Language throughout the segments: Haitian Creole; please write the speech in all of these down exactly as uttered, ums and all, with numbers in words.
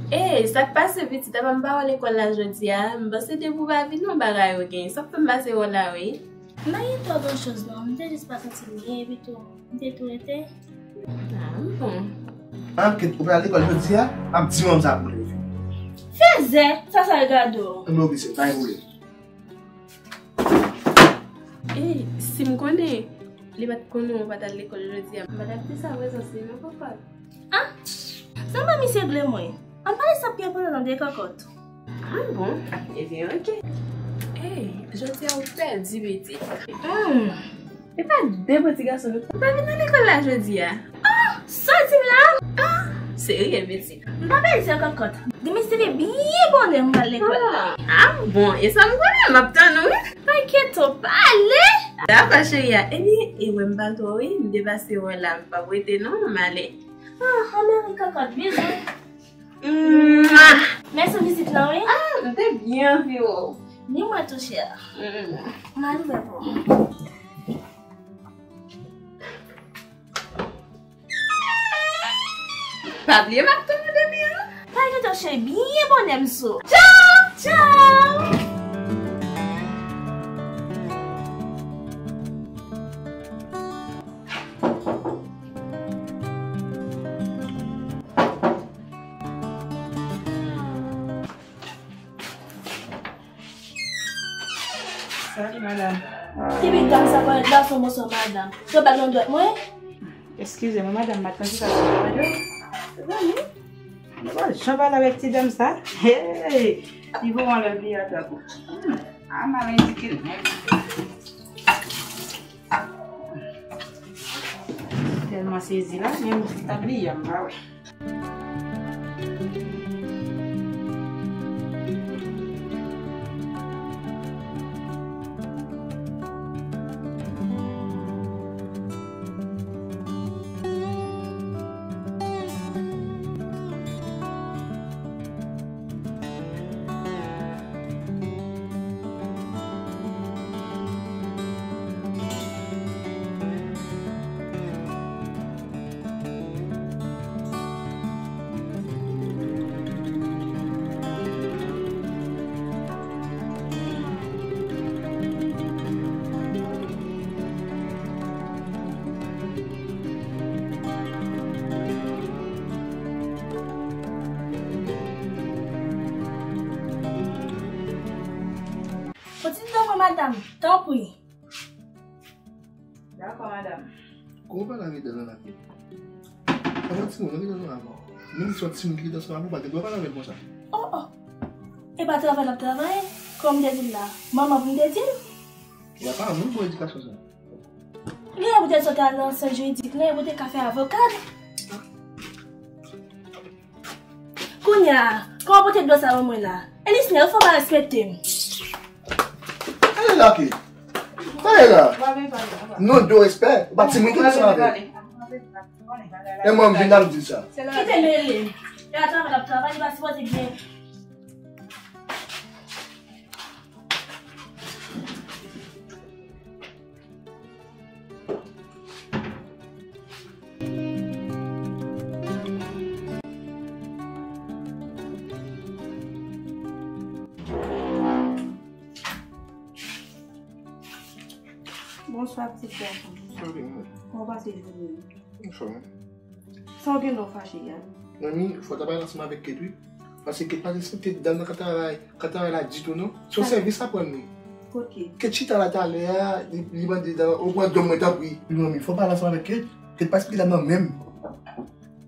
Ey, sa k pase pitit? Apa m pa wè w lekòl la jodi a? M panse depi w pa vini, yon bagay ou gen. Sa k fè m pase wè w la, wi? M pa gen twò gran choz non, m te jis pa santi m byen, epi tou, m te tou rete. Ah, bon. Ann kèt, ou pral lekòl jodi a? M ap di manmi sa pou l vini. Fèzè, sa sa l gade w? M oblije, pa gen pwoblèm. E, si m konnen, li pa t konnen ou pa t al lekòl jodi a, m pa t ap di sa prezans li non, papa. Ah, sa pa misye gle mwen. Ann pale sa pi enpòtan nan de kòkòt. Ah bon? Ebyen, oke. Ey, jodi a ou pèdi pitit. Hmm. E pa de bon ti gason nou. Ou pa vin nan lekòl la jodi a? Ah, sa w di m la? Ah, serye pitit. M pa pèdi yon kòkòt. Demen se te byen bonè m pral lekòl la. Ah, ah bon, e sa m konnen, m ap tann ou wi. Pa enkyete w, pale. Dakò cheri a. Ebyen, e wè m pa twò wi, m te pase wè w la, m p ap rete non, m ale. Ah, anmeri kòkòt, bizou. Mwa! Mèsi vizit lan wi. Ah, m te byen anvi wè w. Ni mwen tou chè. Mm. M al ouvè pou ou. Pa bliye m ap tann ou demen an. Pa enkyete w cheri, byen bonè m sou. Tchaw! Tchaw! Salut, madame. Ki big dam sa parèt la, se yon mosyon madanm. Yo ba l nan dwèt mwen? Eskize mwen, madam, m pa t konn se sa se dwèt yo. Mwen pa janm pale avèk ti dam sa. Hey! Li voye yon lè bliye atrap ou. Hmm. Ah, mal endike l. Tèlman sezi la, menm si ta bliye, m pa wè. Fò ti dan mwen, madanm, tanpri. Dakò, madanm. Kòman w pale avèk dan nan lakou? Kòman timoun, anvi dan nan lakou? Menm si yon timoun ki rete ansanm avè w, pa gen dwa pale avè l konsa. Oh, oh. E pa travay l ap travay, kòm m te di l la. Manman pou m te di l. Papa, moun bon edikasyon sa. Li a poutèt sot al nan sant jiridik lan, e pou te ka fè avoka l. Kounye a, kòman pote dlo sa ban mwen la? Elisner, ou fò pa respekte m. Ale la, ki? Ale la. Non, de respè. Ou pa timoun ki ansanm avè. E mwen, m vin la, m di sa. Kite mele. E atravè l ap travay, li pa sipoze gen. Bonswa, pitit gason. Kòman w pase jounen an? Anfòm. Sa w gen lè w fache a? Manmi, fò w ta pale ansanm avèk Kate, wi. Paske Kate pa respekte dam nan k ap travay, k ap travay la ditou, non. Se yon sèvis l ap rann li. Kot Kate? Kate chita la talè a, li, li mande dam nan, "O, pran dlo mwen, tanpri." Wi, manmi, fò w pale ansanm avèk Kate. Kate pa respekte dam nan menm.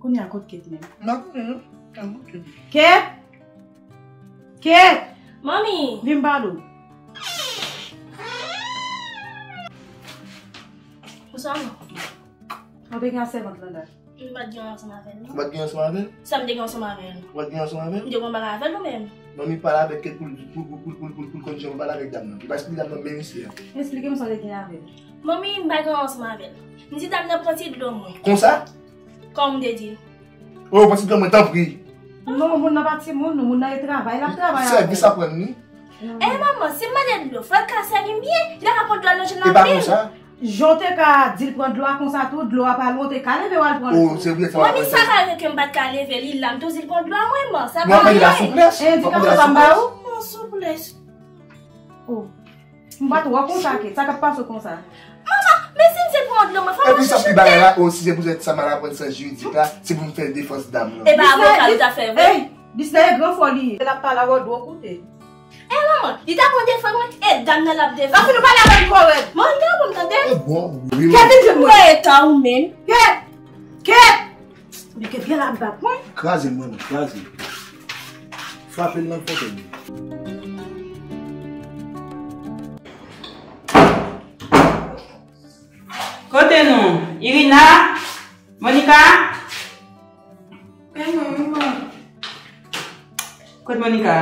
Kounye a, kot Kate menm? M pa konnen, non. M pa konnen. Kate! Kate! Manmi! Vin m pale w. Ou sa non? Ou te gen sèvant lan dat? M pa t gen ansanm avè l, non. Ou pa t gen ansanm avè l? Sa m te gen ansanm avè l? Ou pa t gen ansanm avè l? M te konn pale avè l ou menm? Manmi pale avèk Kate pou l, pou, pou, pou, pou, pou, pou l konn jan pou pale avèk dam nan. Li pa esplike dam nan menm isi a. Esplike m sa w te gen avè l. Manmi, m pa gen ansanm avè l. M di dam nan pran ti dlo mwen. Konsa? Kòm m te di. O, pran ti dlo mwen, tanpri. Non, moun nan pa timoun, non, moun nan e travay, l ap travay avè l. Sèvis l ap rann li. Eh, manman, si m mande dlo, fò l ka sèvi m byen, li pa ka pran dlo al nan je nan pye m. E pa konsa. Jan w te ka di l pran dlo a konsa tou, dlo a pa lwen, w te ka leve w al pran dlo. Oh, se vre, sa va. Mwen menm sa ka rive ke m pa t ka leve, li la, m tou di l pran dlo a mwen, man. Sa pa anyen. Mwen ap mande la souplès. Endikasyon sa m ba ou? Non, souplès. Oh. M pa t wè konsa ke, sa k ap pase w konsa? Manman, men si m di l pran dlo, mwen fò mwen chouchoute. Epi sa pi bagay la, oh, si se pou sa m al aprann syans jiridik la, se pou m fè defans dam nan. E pa avoka nou ta fè vre? Ey, Disney e gran fò li ye. L ap pale avè w dlo koute. E manman, li ta pran defans mwen, e dam nan l ap defann. Anfen, nou pale avè l twò rèd. Manman, li ta pran m tande. E bon, wi. Kèt vin jwenn mwen. Ou wè eta ou menm. Kèt! Kèt! Li ke vye la bat mwen. Kraze mwen, non, kraze. Frape l nan fòtèy li. Kote nou? Irina? Monica? E mwen, mwen. Kot Monica?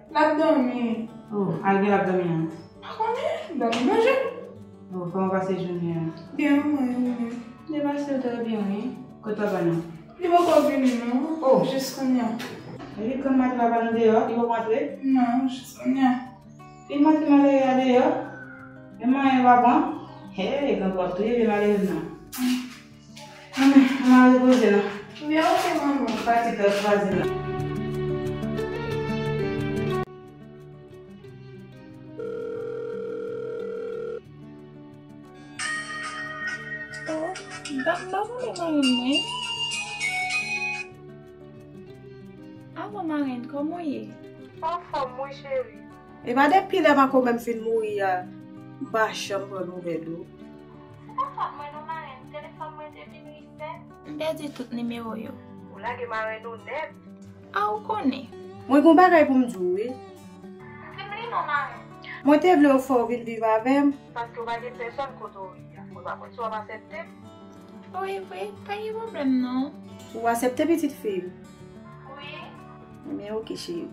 L ap dòmi. Oh, al gen l ap dòmi an. Pa konnen, dòmi manje. Oh, kòman w pase jounen an? Byen, mwen, mwen. Mwen pase trè byen, wi. Kot papa nou? Li poko vini, non. Oh. Jis kounye a. Epi grann maten papa nou deyò, li poko antre? Non, jis kounye a. Fin maten malere a deyò? Men manyen pa bon? Hey, grann pòp touye vye malerèz nan. Ann, ann al repoze non. Byen, ok, manman. Pati tèt kwaze la. Oh, m pa, m pa konnen marenn mwen. Alo, marenn, kòman w ye? Anfòm, wi, cheri. E pa depi lè makomè m fin mouri a, m pa janm pran nouvèl ou. Se pa fòt mwen non, marenn, telefòn mwen te vin ristèt. M pèdi tout nimewo yo. Ou lage marenn ou nèt. A, ou konnen. Mwen gon bagay pou m di w, wi. M fin li non, marenn. Mwen te vle w fè w vin viv avè m. Paske w pa gen pèsòn kote w ye a. Mwen pa konn si w ap aksepte m. Wi, wi, pa gen pwoblèm non. Ou aksepte pitit fi m? Wi. Ebyen, oke, cheri.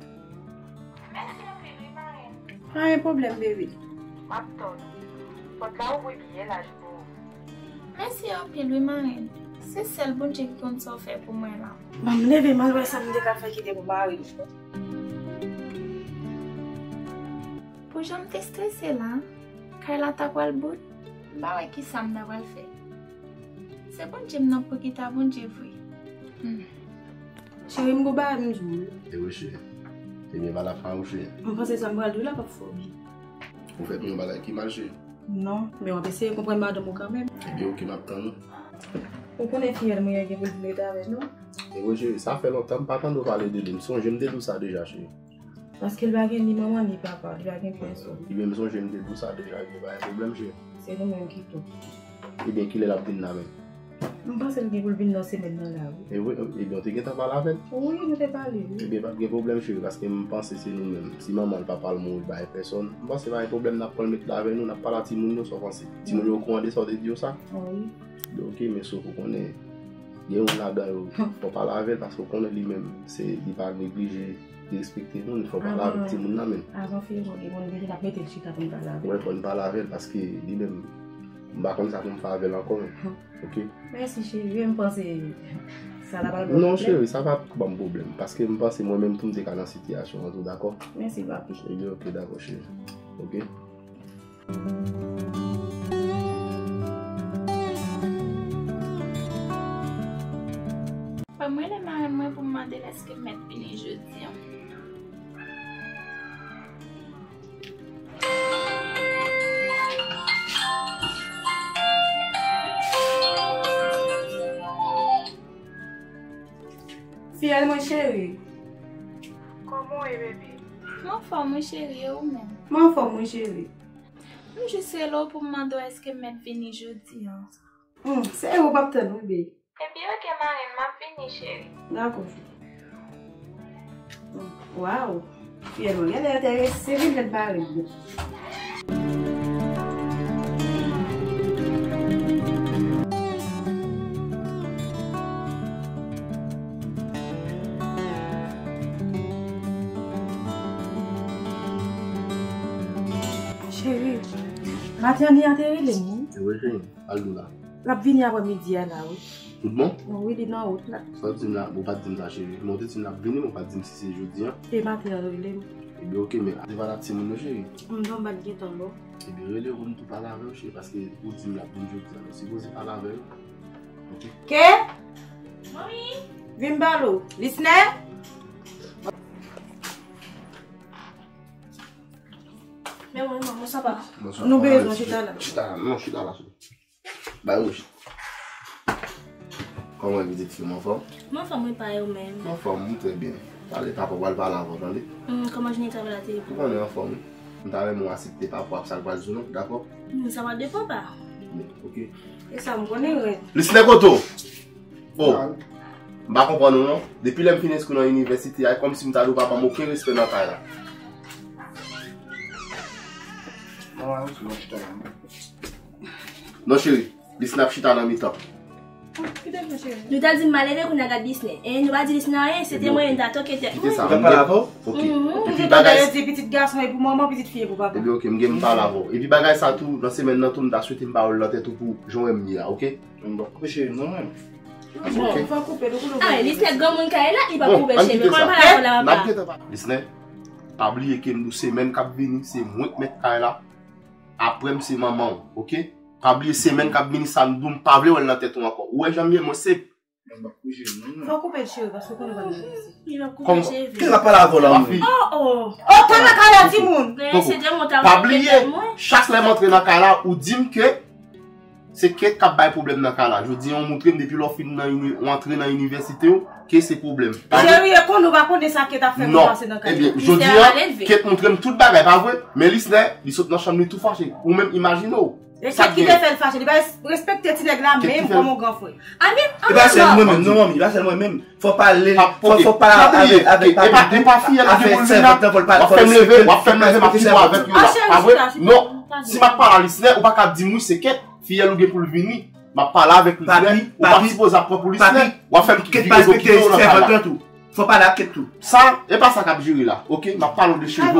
Mèsi anpil, wi, marenn. Pa gen pwoblèm, baby. M ap tann ou. Pòt la ouvri byen laj pou ou. Mèsi anpil, wi, marenn. Se sèl Bondye ki konn sa w fè pou mwen la. Ban m leve, m al wè sa m te ka fè ki te pou mari m. Pou jan m te strese la, kay la ta pral bout, m pa wè kisa m ta pral fè. Se Bondye m nan pou ki ta Bondye vre. Hmm. Cheri, m gon bagay m di w wi. E wi, cheri. Ebyen, pale ak mari w, cheri. M panse sa m pral di w la p ap fè w byen. Ou fè m yon bagay ki mal, cheri? Non, men w ap eseye konprann madanm ou kanmenm. Ebyen, oke, m ap tann ou. Ou konnen fiyèl mwen an gen pou l vin rete avè nou. E wi, cheri, sa fè lontan m pa tande w pale de li. M sonje m te di w sa deja, cheri. Paske l pa gen ni manman ni papa, li pa gen pèsòn. Ebyen, m sonje m te di w sa deja, ebyen, pa gen pwoblèm, cheri. Se nou menm ki tou. Ebyen, kilè l ap vin la menm? M panse l gen pou l vin nan semèn nan la, wi. E wi, ebyen, w te gentan pale avè l? Wi, nou te pale, wi. Ebyen, pa t gen pwoblèm, cheri, paske m panse se nou menm. Si manman l, papa l mouri, l pa gen pèsòn, m panse pa gen pwoblèm, n ap pran l met la avè nou, n ap pale a timoun yo, sa w panse? Timoun yo okouran de sa w te di yo sa? Wi. Ebyen, oke, men sof ou konnen, gen youn ladan yo, fò w pale avè l, paske w konnen li menm, se, li pa neglije derespekte moun, fò w pale avèk timoun nan menm. Avan Filemon gen moun depi n ap mete l chita pou n pale avè l. Wi, fò n pale avè l paske li menm, m pa konn sa pou m fè avè l ankò menm. Oke? Mèsi, cheri. Wi, m panse sa la pral bon. Non, cheri, sa p ap ban m pwoblèm. Paske m panse mwen menm tou m te ka nan sitiyasyon an tou, dakò? Mèsi, papi. Ebyen, oke, dakò, cheri. Oke? Fò m rele marenn mwen pou m mande l èske l mèt vini jodi a. Fiyèl mwen cheri. Kòman w ye, bebe? M anfòm wi, cheri, e ou menm? M anfòm wi, cheri. M jis rele w pou m mande w èske m mèt vini jodi a. Hmm, se ou m ap tann wi, bebe. Ebyen, oke, marenn, m ap vini, cheri. Dakò. Hmm, waw. Fiyèl mwen genlè enterese vin jwenn marenn mwen. Cheri, maten an ni a te rele m wi. E wi, cheri. Al dou la. L ap vini aprè midi a la, wi. Tout bon? Wi, li nan wout la. Sa w di m la? Bon, ou pa t di m sa, cheri. Men w te di m l ap vini, men w pa t di m si se jodi a. E maten an l rele m. Ebyen, oke, men se pa t ap timoun non, cheri. M non, m pa t gen tan, bon. Ebyen, rele yo pou m tou pale avè yo, cheri, paske ou di m l ap vini jodi a. Nou sipoze pale avè yo. Oke? Ke? Manmi! Vin m pale w. Lisnè? Men wi, manman, sa va? Bonswa. Nou bezwen chita la. Chita la, non, chita la, cheri. Bay wouj. Kòman pitit fi m, anfòm? M anfòm, wi, pa yo menm. M anfòm, m trè byen. Pale, papa pral pale avè w, tande? Hmm, kòman jounen travay la te ye pou ou? Ou konnen anfòm, wi. M ta renmen w asepte papa w ap sa l pral di w non, dakò? Hmm, sa va depann, pa. Oke. E sa, m konnen rèd. Lisnè kote w? Oh. M pa konprann ou non. Depi lè m fin enskri nan inivèsite a, e kòmsi m ta di w pa ban m okenn respè nan kay la. Manman, ou sou mwen chita la. Non, cheri, Lisnè ap chita nan mitan. Nou ta di m malere, kounye a gad Lisnè. E nou pa di Lisnè anyen, se te mwen, m ta toke tèt mwen. Kite sa. Ou pa la avè w? Oke. Epi toujou tande bagay yo di pitit gason e pou manman, pitit fi e pou papa. Ebyen, oke, m gen m pale avè w. Epi bagay sa tou, nan semèn nan tou, m ta swete m pa wè l nan tèt ou pou jan w wè m ye a, oke? M p ap koupe cheve m non, mwen. Bon, fò koupe, nou konnen. Ah, li se granmoun kay la, li pa koupe cheve. Kòman pale avè w la, papa? Lisnè, pa bliye ke m di w semèn k ap vini, se mwen k mèt kay la. Apre m se manman w, oke? Pa bliye semèn k ap vini sa m di w m pa vle wè l nan tèt ou ankò. Ou wè jan m ye, mwen se... Mwen p ap koupe cheve m non, mwen. Fò koupe l cheve, paske w konnen w pa gen piti. Li p ap koupe cheve. Kisa k ap pale avè w la, mwen? Oh, oh. Oh, tan nan kay la, timoun. Pa bliye, chak lè m antre nan kay la, ou di m ke se Kate k ap bay pwoblèm nan kay la. Jodi a, ou montre m depi lè w fin nan ini-, w antre nan inivèsite w, ke se pwoblèm. Cheri, e konnen w pa konnen sa Kate ap fè pou pase nan kay la. Ebyen, jodi a, Kate montre m tout bagay, pa vre? Men Lisnè, li sot nan chanm li tou fache. Ou menm imajine w. E Kate ki te fè l fache, li pa res-, respekte ti nèg la menm kòm yon gran frè. E pa sèl mwen menm, non, manmi, e pa sèl mwen menm. Fò pale, fò, fò pale avèk, avèk papi. E pa, e pa fiyèl ki pou l vin la. W ap fè m leve, w ap fè m leve, m ap chita avèk yo la. Pa vre? Non, si m ap pale a Lisnè, ou pa ka di m wi se Kate, fiyèl ou gen pou l vini. M ap pale avèk Lisnè, ou pa sipoze ap pran pou Lisnè. W ap fè m vire do kite w nan kay la. Fò pale ak Kate tou. Fò pale ak Kate tou. Sa, e pa sa k ap jere la, oke? M ap pale w de cheve w.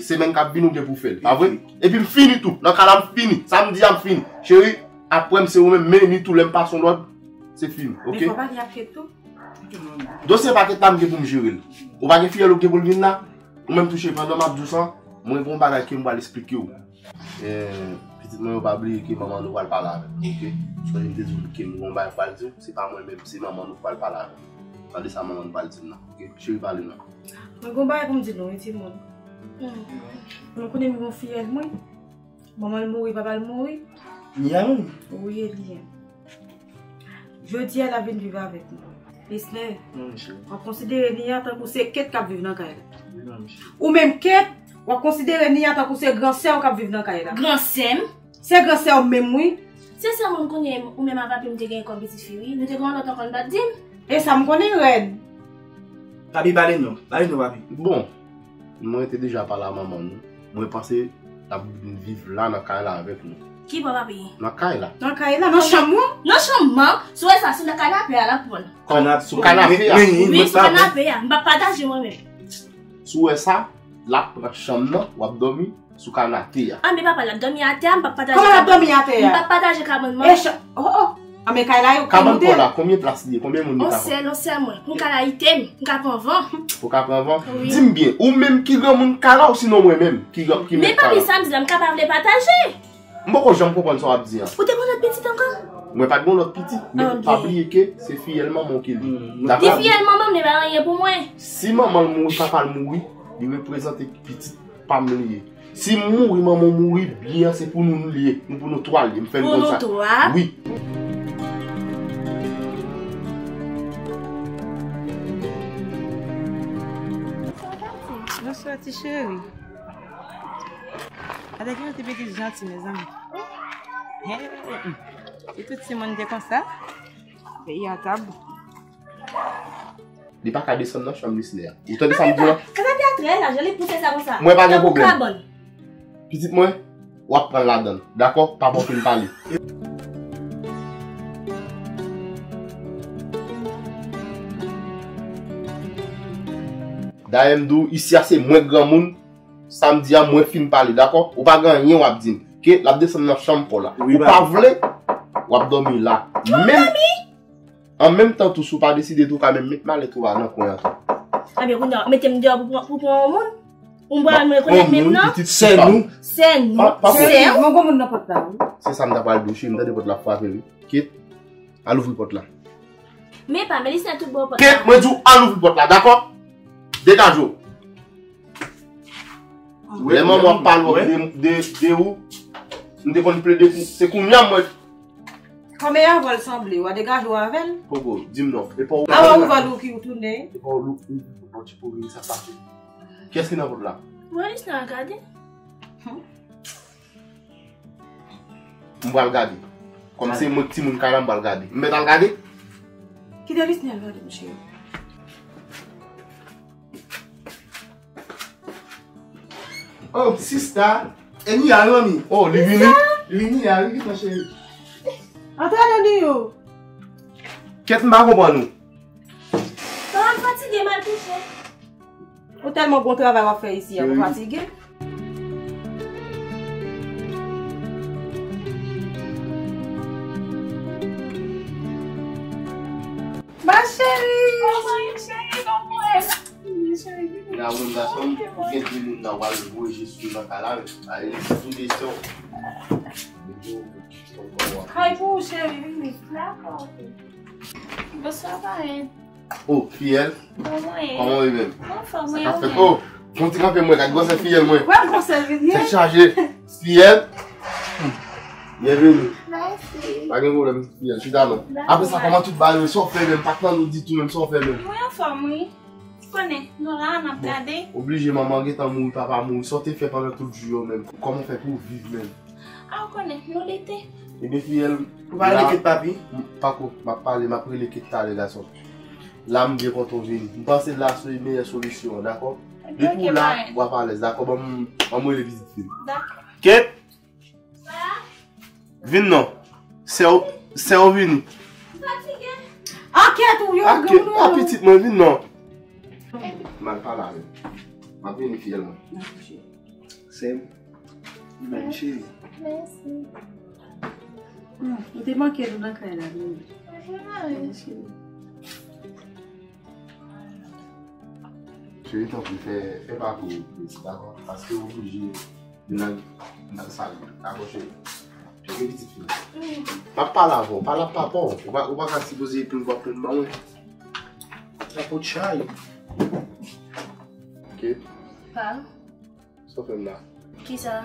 Semèn k ap vini, ou gen pou fè l, pa vre? Epi m fini tou. Nan kay la, m fini. Sa m di a, m fini. Cheri, apre m, se ou menm, men ni tou lè m pase yon lòd, se fini, oke? Men fò pale ak Kate tou. Dosye pakèt la, m gen pou m jere l. Ou pa gen fiyèl ou gen pou l vin la? Ou menm tou cheri, pandan m ap di w sa, mwen gen yon bagay ke m pral esplike w. Eh, pitit mwen yo, pa bliye ke manman nou pral pale avè m, oke? Sonje m te di w ke m gen yon bagay m pral di w, se pa mwen menm, se manman nou k pral pale avè m. Tande sa manman nou pral di m nan, oke? Cheri, pale non. Mwen gen yon bagay pou m di nou, wi, timoun. Nou konnen m gen yon fiyèl mwen. Manman l mouri, papa l mouri. Li a menm? Wi, e li a. Jodi a, l ap vin viv avèk nou. Lisnè, w ap konsidere Nia tankou se Kate k ap viv nan kay la. Ou menm Kate, w ap konsidere Nia tankou se gran sè w k ap viv nan kay la. Gran sè m? Se gran sè w menm, wi. Se sè mwen m konnen, ou menm avè papi m te gen kòm pitit fi, wi. Nou te gen yon lòt ankò, nou pa t di m. E sa m konnen rèd. Papi, pale non. Pale non, papi. Bon, mwen te deja pale a manman nou. Mwen panse l ap vin viv la nan kay la avèk nou. Ki bò papi? Nan kay la. Nan kay la, nan chanm ou? Nan chanm mwen. Si w wè sa, sou nan kanapè a l ap pran. Kòman? Sou kanapè a? Wi, sou kanapè a. M p ap pataje mwen menm. Si w wè sa, l ap pran chanm nan, w ap dòmi sou kanapè a. Ah, men papa, l ap dòmi atè a, m p ap pataje kabann. Kòman l ap dòmi atè a? M p ap pataje kabann mwen. E ch-, oh, oh. Ah, men kay la yo, kabann pa w la, konbyen plas li ye? Konbyen moun li ka pran? On sèl, on sèl mwen. Pou m ka layite m, pou m ka pran van. Pou w ka pran van? Wi. Di m byen, ou menm ki granmoun kay la, osinon mwen menm ki gran, ki mèt kay la? Men papi, sa m di la, m ka pa vle pataje. M poko janm konprann sa w ap di a. Ou te gen lòt pitit ankò? Mwen pa t gen lòt pitit, men pa bliye ke se fiyèl manman w ke li. Dakò? Li fiyèl manman m, li pa anyen pou mwen. Si manman l mouri, papa l mouri, li reprezante pitit pa m li ye. Si m mouri, manman w mouri, byen an se pou nou li ye. Nou pou nou twa li ye. M fè l konn sa. Pou nou twa? Wi. Bonswa, ti cheri. Gade ki yon ti pitit janti, mezanmi. Hey, e tout timoun te konsa? Peyi a ta bon. Li pa ka desann nan chanm Lisnè a. Ou tande sa m di w la? Kanapè a trè laj, li pouse sa konsa. Mwen pa gen pwoblèm. Tankou kabann. Pitit mwen, w ap pran ladann. Dakò? Papa w fin pale. Dayè m di w, isi a se mwen k granmoun. Samdi a, mwen fin pale, dakò? Ou pa gen anyen w ap di m. Ke l ap desann nan chanm pa w la. Ou pa vle, w ap dòmi la. Menm, An menm tan tou, si w pa deside tou, w ka menm met malèt ou a nan kwen an tou. Ebyen, kounye a, mete m deyò pou pran, pou pran yon moun? Ou m pral rekonèt menm non? Sè nou. Sè nou. Sè w. Mwen gon moun nan pòt la, wi. Se sa m ta pral di w, cheri, m tande pòt la ap frape, wi. Kit, al ouvri pòt la. Men pa, Melisna tout bò pòt la. Kit, mwen di w al ouvri pòt la, dakò? Degaje w. Lè manman w ap pale w de, de, de ou, m te konn plede pou, se kounye a mwen. Kòman avè l sanble, w a degaje w avè l? Popo, di m non. E pa ou. Avan ou va Louki ou tounen. E pa ou Louki, ou ti pou vin sa pase. Kiyès ki nan pòt la? Melisna gade. M pral gade. Kòm se mwen k timoun kay la, m pral gade. M mèt al gade? Kite Lisnè al gade, monchè. Oh, sista. E ni a, manmi. Oh, li vini? Li ni a, wi, vin, cheri. Antre nan li yo. Kèt, m pa konprann ou. Mama, m fatige, m al kouche. Ou tèlman bon travay w ap fè isi a, ou fatige? Ma chérie! Kòman w ye, cheri? Kòman w ye? Gade moun gason, ou gen de moun nan w al voye jis sou nan kay la, men. Ay, li sou de sè w. Kay pou ou, cheri, vini. Dakò, ok. Bonswa, parèt. Oh, fiyèl. Kòman w ye? Kòman w ye menm? Anfòm, wi. Sa k ap fèt? Oh, fè yon ti kanpe mwen, gad gwosè fiyèl mwen. Wè gwosè fiyèl. Tèt chaje. Fiyèl. Byenveni. Mèsi. Pa gen pwoblèm, fiyèl. Chita non. Dakò. Apre sa, kòman tout bagay yo? Sa w fè menm? Pa tann ou ditou menm, sa w fè menm? Mwen anfòm, wi. Ou konnen, nou la, n ap gade. Bon, oblije, manman gentan mouri, papa mouri. Sa w te fè pandan tout jou yo menm? Kòman w fè pou w viv menm? A, ou konnen, nou lite. Ebyen, fiyèl, ou pa rele Kit papi? Pako, m ap pale, m ap rele Kit talè, gason. La, m byen kontan w vini. M panse la se meyè solisyon an, dakò? Ebyen, depi w la, w ap alèz, dakò? Ban m, ban m rele pitit fi m. Dakò. Kit! Vin non. Sè w, sè w vini. Fatige. A kèt ou yo, a pitit mwen, vin non. M al pale avè l. M ap vini, fiyèl mwen. Sè m. Mèsi. Mèsi. Hmm, ou te manke nou nan kay la, wi. Mèsi. Cheri, tanpri, fè, fè pa pou plezi, dakò? Paske w oblije vin nan, nan sal mwen, dakò, cheri? Cheri, pitit fi m. M ap pale avè w, pale ak papa w. Ou pa, ou pa ka sipoze plenn w ap plenn ban mwen. Sa pot chay. Ok. Pa. Sa w fè m la? Kisa?